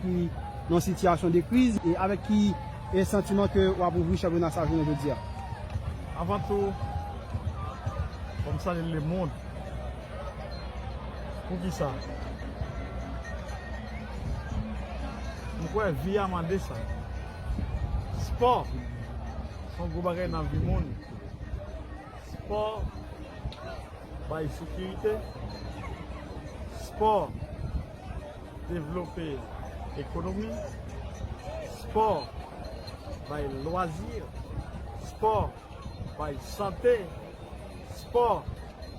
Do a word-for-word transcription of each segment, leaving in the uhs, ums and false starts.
ki nan sitiyasyon de kriz, e avèk ki, e santiman ke w ap ouvri chanpyona sa jounen jodi a? Avan tou, fò m salye lemonn. Poukisa? M kwè vi a mande sa. Spò se yon gwo bagay nan vi moun. Spò bay sekirite. Spò devlope ekonomi. Spò bay lwazi. Spò bay sante. Spò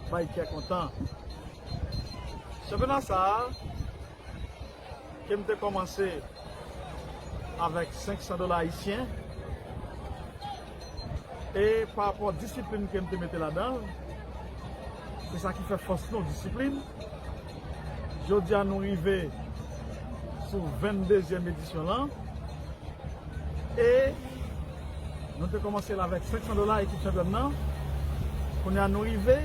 bay kè kontan. Chanpyona sa a, ke m te kòmanse avèk senk san dola ayisyen. E pa rapò disiplin ke m te mete ladan l, se sa ki fè fòs nou, disiplin. Jodi a, nou rive sou venndezyèm edisyon lan. E nou te kòmanse l avèk senk san dola, ekip chanpyòn nan. Kounye a, nou rive,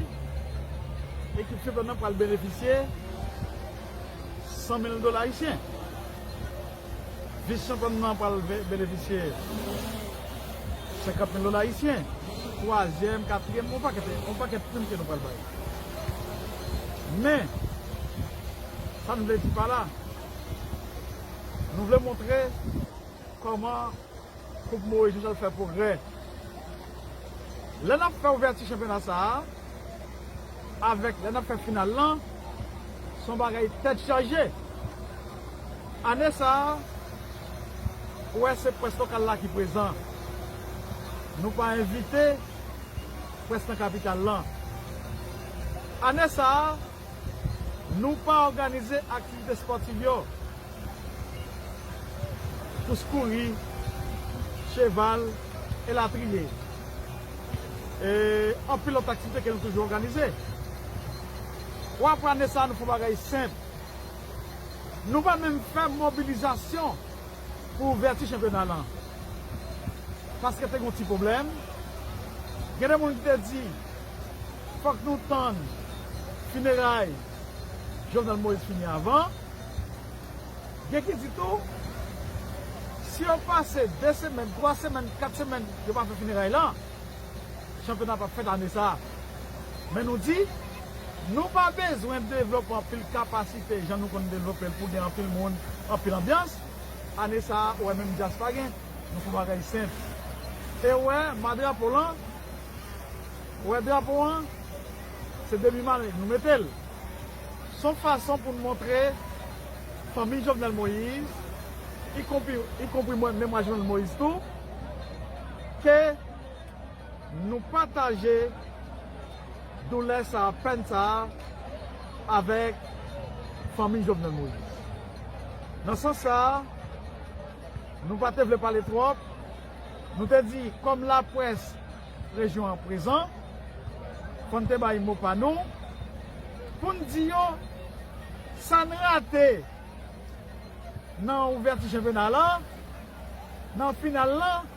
ekip chanpyòn nan pral benefisye san mil dola ayisyen. Vis chanpyòn nan pral ve- benefisye senkant mil dola ayisyen. Twazyèm, katriyèm, yon pakèt, yon pakèt prim ke nou pral bay. Men, sa n vle di pa la, nou vle montre kòman Koup Moyiz Michel fè pwogrè. Lè n ap fè ouvèti chanpyona sa a, avèk lè n ap fè final lan, se yon bagay tèt chaje. Ane sa a, ou wè se près lokal la ki prezan. Nou pa envite près nan kapital lan. Ane sa a, nou pa òganize aktivite espòtiv yo. Kous kouri, cheval, elatriye. E anpil lòt aktivite ke nou toujou òganize. Ou ap wè ane sa a, nou fè yon bagay senp. Nou pa menm fè mobilizasyon pou ouvèti chanpyona lan. Paske te gen yon ti pwoblèm. Gen de moun ki te di, fòk nou tann fineray Jovenel Moïse fini avan. Gen ki di tou, si yo pase de semèn, twa semèn, kat semèn, yo pa fè fineray lan, chanpyona p ap fèt ane sa a. Men nou di, nou pa bezwen devlope anpil kapasite jan nou konn devlope l pou gen anpil moun, anpil anbyans. Ane sa a, ou wè menm djaz pa gen, nou fè yon bagay senp. E ou wè, ma drapo lan, ou wè drapo an, se demi ma nou mete l. Se yon fason pou n montre fanmi Jovenel Moïse, ikonpri, ikonpri mwen, memwa Jovenel Moïse tou, ke nou pataje doulè sa a, pèn sa a, avèk fanmi Jovenel Moïse. Nan sans sa a, nou pa te vle pale twòp, nou te di, kòm laprès rejyon an prezan, fò n te bay mo pa nou, pou n di yo, sa n rate nan ouvèti chanpyona lan, nan final lan,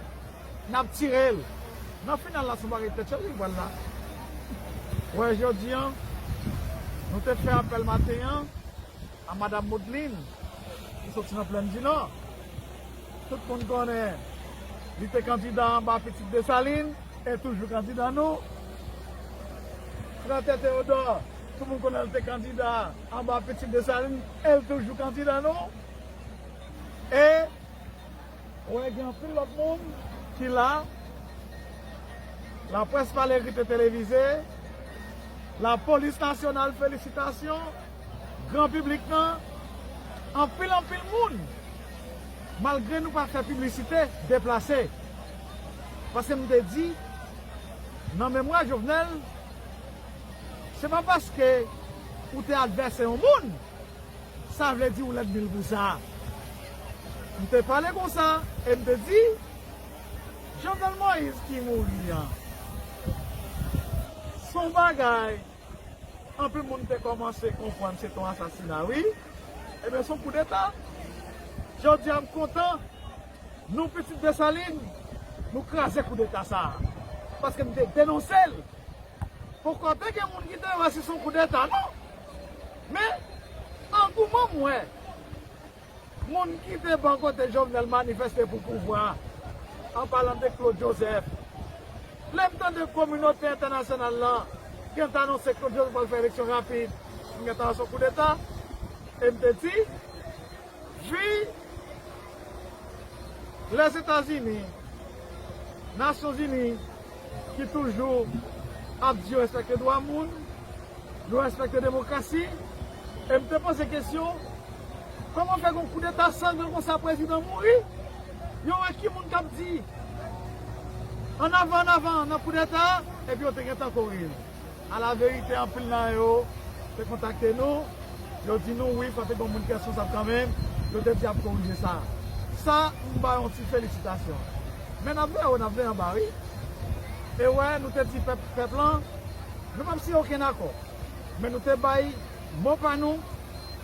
n ap tire l. Nan final la, se yon bagay tèt chaje ki pral la. Wè, jodi an, nou te fè apèl maten an a Madam Modeline, ki soti nan Plèn di Nò. Tout moun konnen li te kandida anba Pitit Desalin, e toujou kandida nou. Frè Théodore, tout moun konnen l te kandida anba Pitit Desalin, e l toujou kandida nou. E, ou wè, gen anpil lòt moun ki la. Laprès pale ekri e televize. Lapolis nasyonal, felisitasyon. Gran piblik lan, anpil, anpil moun, malgre nou pa fè piblisite, deplase. Paske m te di, nan memwa Jovenel, se pa paske ou te advèsè yon moun, sa vle di ou lènmi l pou sa. M te pale konsa, e m te di, Jovenel Moïse ki mouri an, se yon bagay anpil moun te kòmanse konprann se te yon asasina, wi. Ebyen, se yon koudeta. Jodi a, m kontan, nou, Pitit Desalin, nou kraze koudeta sa a. Paske m te denonse l. Poko te gen moun ki te wè si se yon koudeta, non. Men, angouman m wè, Moun ki te bò kote Jovenel manifeste pou pouvwa, an palan de Claude Joseph. Lè m tande kominote entènasyonal la gentan anonse Claude Joseph pral fè eleksyon rapid, m gentan anonse koudeta, e m te di, vi Lèzetazini, Nasyonzini, ki toujou ap di yo respekte dwa moun, yo respekte demokrasi, e m te poze kesyon, kòman fè gon koudeta sanglan konsa prezidan mouri? Yo wè ki moun k ap di, ann avan, ann avan, nan koudeta, epi yo te gentan kore l. Alaverite, anpil nan yo te kontakte nou, yo di nou, wi, fò te gon moun ki responsab kanmenm, yo te di y ap korije sa. Sa, m ba yo yon ti felisitasyon. Men n ap veye wo, n ap veye anba, wi. E wè, nou te di pèp, pèp lan, nou p ap siyen okenn akò. Men nou te bay mo pa nou,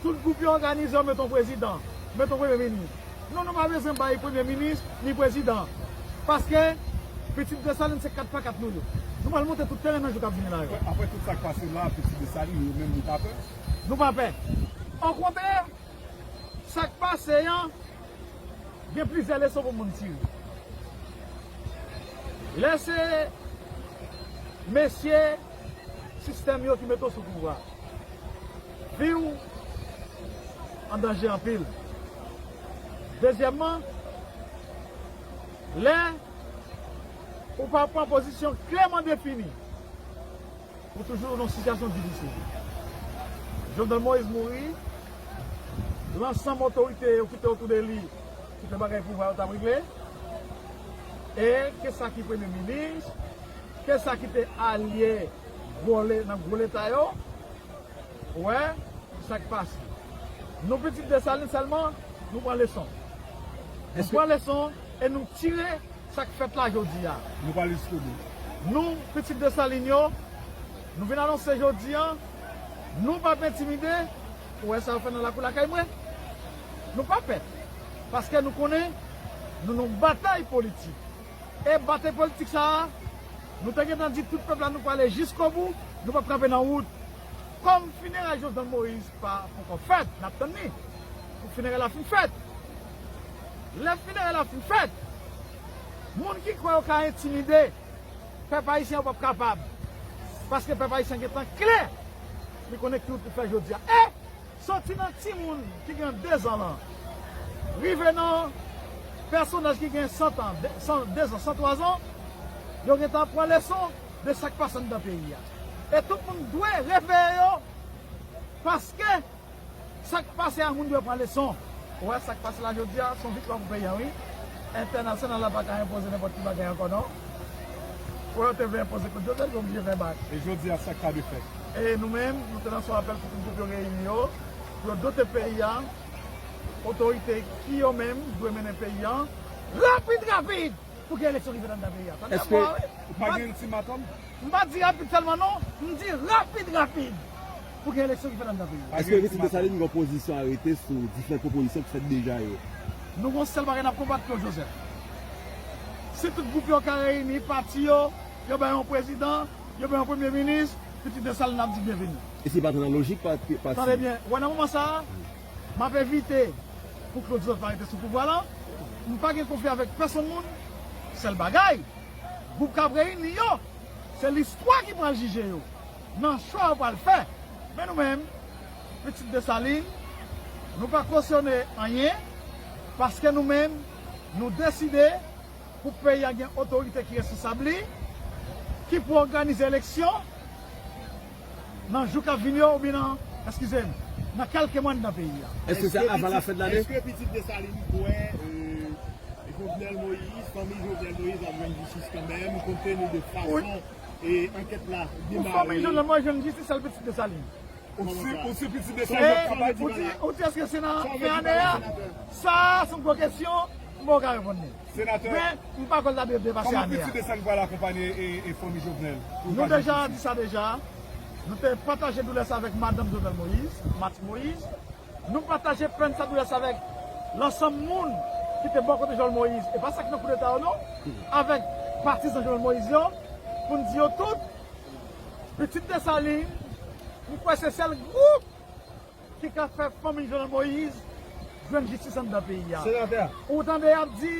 tout gwoup yo òganize, yo mete yon prezidan, mete yon premye minis. Non, nou pa bezwen bay premye minis, ni prezidan. Paske pitit Desalin se kat pa kat nou ye. Nou pral monte tout teren nan jou k ap vini la yo. Apre, apre tout sa k pase la, pitit Desalin, nou menm, nou pa pè? Nou pa pè. Okontrè, sa k pase an, gen plizyè leson pou moun tire. Lè se mesye sistèm yo ki mete w sou pouvwa, vi w an danje anpil. Dezyèmman, lè ou pa pran pozisyon klèman defini, ou toujou nan yon sitiyasyon difisil. Jovenel Moïse mouri, lansanm otorite yo ki te otou de li, ki te bagay pouvwa yo t ap regle, e ke sa ki premye minis, ke sa ki te alye gwo le-, nan gwo leta yo, wè sa k pase. Nou pitit Desalin sèlman, nou pran leson. Nou pran leson e nou tire sa k fèt la jodi a. Nou pale jiskobout. Nou, pitit Desalin yo, nou vin anonse jodi a, nou p ap entimide. Ou wè sa yo fè nan lakou lakay mwen? Nou pa pè. Paske nou konnen nou nan yon batay politik. E batay politik sa a, nou te gentan di tout pèp la nou prale jiskobou, nou p ap kanpe nan wout. Kòm fineray Jovenel Moïse pa poko fèt, n ap tann li pou fineray la fin fèt. Lè fineray la fin fèt, moun ki kwè yo ka entimide pèp ayisyen, yo p ap kapab. Paske pèp ayisyen gentan klè, li konnen ki wout pou fè jodi a. E soti nan timoun ki gen dezan lan, rive nan pèsonaj ki gen san tan, de, san, dezan, san twazan, yo gentan pran leson de sa k pase anndan peyi a. E tout moun dwe reveye yo, paske sa k pase a, moun dwe pran leson. Ou wè sa k pase la jodi a, se yon viktwa pou peyi a, wi. Entènasyonal la pa ka enpoze nenpòt ki bagay ankò, non. Pou yo te vle enpoze Claude Joseph, yo oblije fè bak. E jodi a, sa k ta dwe fèt? E nou menm, nou te lanse yon apèl pou tout gwoup yo reyini yo, pou yo dote peyi a, otorite ki yo menm dwe mennen peyi a, rapid, rapid, pou gen eleksyon ki fèt anndan peyi a. Tande m, wi. Ou pa gen iltimatòm? M pa di rapid sèlman non, m di rapid, rapid pou gen eleksyon ki fèt anndan peyi a. Èske Pitit Desalin gen yon pozisyon arete sou diferan pwopozisyon ki fèt deja yo? Nou gon sèl bagay n ap konbat, Claude Joseph. Si tout gwoup yo ka reyini, pati yo, yo bay yon prezidan, yo bay yon premye minis, Pitit Desalin ap di byenveni. E se pa t nan lojik pati, pati? Tande byen, wè nan moman sa a, m ap evite pou Claude Joseph pa rete sou pouvwa la. M pa gen konfli avèk pèsonn moun. Sèl bagay, gwoup k ap reyini yo, se listwa ki pral jije yo nan chwa yo pral fè. Men nou menm, Pitit Desalin, nou pa kosyone anyen, paske nou menm, nou deside pou peyi a gen otorite ki responsab li, ki pou òganize eleksyon nan jou k ap vini yo, oubyen nan, eskize m, nan kèlke mwa anndan peyi a. Èske se avan lafèn lane? Èske Pitit Desalin kwè, euh, Jovenel Moïse, fanmi Jovenel Moïse ap jwenn jistis kanmenm, konte teni de fason e ankèt la demare? Pou fanmi Jovenel Moïse jwenn jistis, sèl Pitit Desalin. Ou si, ou si Pitit Desalin ap travay? Ou di, ou di èske se nan fen ane a? Sa a se yon gwo kesyon, m poko ka reponn li. Senatè, men m pa kwè l ta dwe depase ane a. Kòman Pitit Desalin pral akonpanye e, e fanmi Jovenel? Nou deja di sa deja. Nou te pataje doulè sa avèk madanm Jovenel Moïse, Martine Moïse. Nou pataje pèn sa, doulè sa avèk lansanm moun ki te bò kote Jovenel Moïse. E pa sa ki nan koudeta yo non. Avèk patizan Jovenel Moïse yo, pou n di yo tout, Pitit Desalin, m kwè se sèl gwoup ki ka fè fanmi Jovenel Moïse jwenn jistis anndan peyi a. Senatè. Ou tande y ap di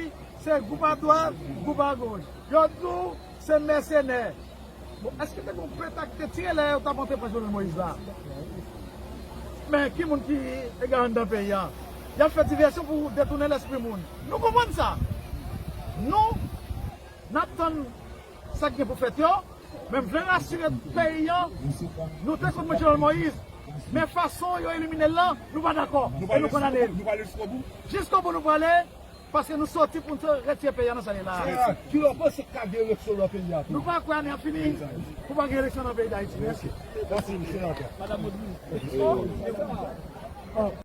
se gwoup adwat, gwoup agoch. Yo di w se mèsenè. Bon, èske te gen yon peta ki te tire lè yo t ap antre pran Jovenel Moïse la? Men ki moun ki egare anndan peyi a? Y ap fè divèsyon pou detounen lespri moun. Nou konprann sa. Nou, n ap tann sa k gen pou fèt yo, men m vle rasire peyi an, nou te kont Jovenel Moïse, men fason yo elimine l lan, nou pa dakò, e nou kondane l. Nou prale jiskobou? Jiskobou nou prale, paske nou soti pou nou retire peyi a nan sa li la. Ki lè w panse ka gen eleksyon nan peyi a tou? Nou pa kwè ane ap fini pou pa gen eleksyon nan peyi Dayiti. Mèsi. Mèsi, senatè.